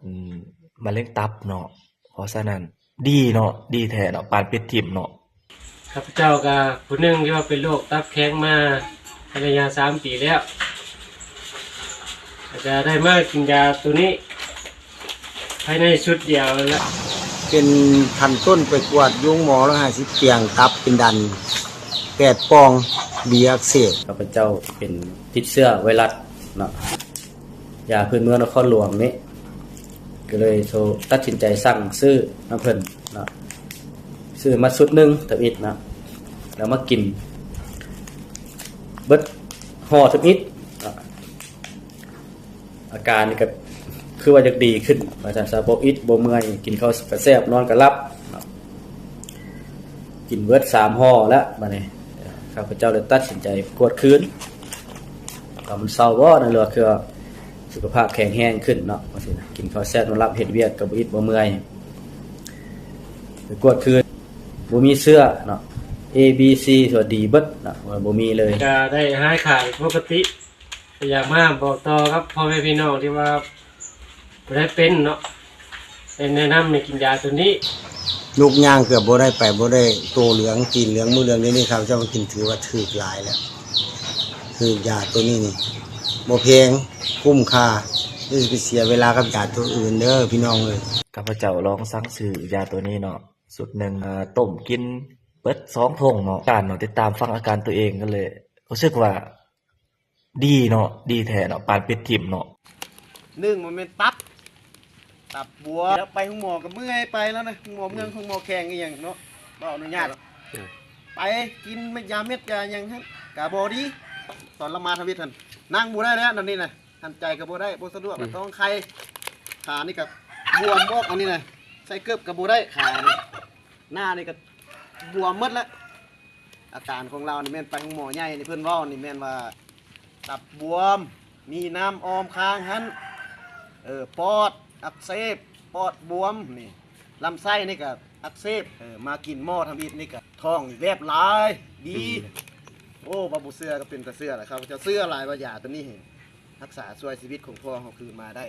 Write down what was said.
ອືມ ມະເຮັງຕັບເນາະ. ເພາະສະນັ້ນ ດີເນາະ ດີແທ້ເນາະ ປານປິດຖິ້ມເນາະ. ຂ້າພະເຈົ້າກະຜູ້ໜຶ່ງທີ່ວ່າເປັນໂລກຕັບແຂງມາໄລຍະສາມປີແລ້ວ ກະຈະໄດ້ມາກິນຢາໂຕນີ້ພາຍໃນຊຸດດຽວນັ້ນລະ. ເປັນຂັ້ນຕົ້ນໄປກວດຢູ່ໂຮງໝໍ ຮ້ອຍຫ້າສິບຕຽງ ຕັບເປັນດັນ ແປດປ່ອງ ບີອັກເສບ. ຂ້າພະເຈົ້າເປັນຕິດເຊື້ອໄວຣັສເນາະ ຢາພື້ນເມືອງນະຄອນຫຼວງນີ້ ກໍເລີຍໂທຕັດສິນໃຈສັ່ງຊື້ນຳເພິ່ນເນາະ ຊື້ມາຊຸດໜຶ່ງທຳອິດເນາະ ແລ້ວມາກິນເບິດຫໍ່ທຳອິດເນາະ. ອາການນີ້ກໍຄືວ່າຢາກດີຂຶ້ນວ່າຊັ້ນຊະ ບໍ່ອິດບໍ່ເມື່ອຍ ກິນເຂົ້າກໍແຊບ ນອນກໍຫຼັບເນາະ. ກິນເບິດສາມຫໍ່ແລ້ວບາດນີ້ ຂ້າພະເຈົ້າເລີຍຕັດສິນໃຈກວດຄືນ ວ່າມັນເຊົາບໍ່ ຫຼືວ່າຄືວ່າສຸຂະພາບແຂງແຮງຂຶ້ນເນາະ ວ່າຊີ້ນະ. ກິນເຂົ້າແຊບນອນຫຼັບ ເຮັດວຽກກໍບໍ່ອິດບໍ່ເມື່ອຍ ໄປກວດຄືນ ບໍ່ມີເຊື້ອເນາະ A B C ຖືວ່າດີເບິດເນາະ ວ່າບໍ່ມີເລີຍ ກະໄດ້ຫາຍຂາດປົກກະຕິ. ກໍຢາກມາບອກຕໍ່ກັບພໍ່ແມ່ພີ່ນ້ອງທີ່ວ່າຜູ້ໃດເປັນເນາະ ແນະນຳໃຫ້ກິນຢາໂຕນີ້. ລຸກຍ່າງເກືອບບໍ່ໄດ້ ໄປບໍ່ໄດ້ ໂຕເຫຼືອງ ຕີນເຫຼືອງ ມືເຫຼືອງ ດຽວນີ້ຂ້າພະເຈົ້າມາກິນ ຖືວ່າຖືກຫຼາຍແລ້ວ. ຖືກຢາໂຕນີ້ນີ້ ບໍ່ແພງ ຄຸ້ມຄ່າ ຢ່າຊິໄປເສຍເວລາກັບຢາໂຕອື່ນເດີພີ່ນ້ອງເອີຍ. ຂ້າພະເຈົ້າລອງສັ່ງຊື້ຢາໂຕນີ້ເນາະ ຊຸດໜຶ່ງ ອາ ຕົ້ມກິນເບິດສອງຖົງເນາະ. ການເນາະ ຕິດຕາມຟັງອາການຕົວເອງ ກໍເລີຍຮູ້ສຶກວ່າ ດີເນາະ ດີແທ້ເນາະ ປານປິດຖິ້ມເນາະ. ໜຶ່ງ ມັນແມ່ນຕັບ ຕັບບວມ ແລ້ວໄປໂຮງໝໍກໍເມື່ອຍໄປແລ້ວນະ ໂຮງໝໍເມືອງ ໂຮງໝໍແຂວງອີ່ຫຍັງເນາະ ບໍ່ອະນຸຍາດ. ໄປກິນເມັດຢາເມັດຢາຫຍັງຫັ້ນກະບໍ່ດີ ຕອນລະມາທຳອິດຫັ້ນ ນັ່ງບໍ່ໄດ້ແລ້ວ ອັນນີ້ນະ ຫັນໃຈກໍບໍ່ໄດ້ ບໍ່ສະດວກ ອືມ ຕ້ອງໄຄ. ຂານີ້ກໍບວມອອກ ອັນນີ້ນະ ໃສ່ເກີບກໍບໍ່ໄດ້ ຂານີ້ ໜ້ານີ້ກໍບວມໝົດແລ້ວ. ອາການຂອງລາວນີ້ແມ່ນໄປໂຮງໝໍໃຫຍ່ນີ້ ເພິ່ນເວົ້ານີ້ແມ່ນວ່າ ຕັບບວມ ມີນ້ຳອ້ອມຂ້າງຫັ້ນ ເອີ ປອດອັກເສບ ປອດບວມນີ້ ລຳໄສ້ນີ້ກໍອັກເສບ ເອີ ມາກິນໝໍທຳອິດນີ້ກໍທ້ອງແວບຫຼາຍ ດີ. ໂອ້ ວ່າບໍ່ເຊື່ອກໍເປັນຕາເຊື່ອລະ ຂ້າພະເຈົ້າເຊື່ອຫຼາຍວ່າຢາໂຕນີ້ ຮັກສາຊ່ວຍຊີວິດຂອງພໍ່ເຮົາຄືນມາໄດ້.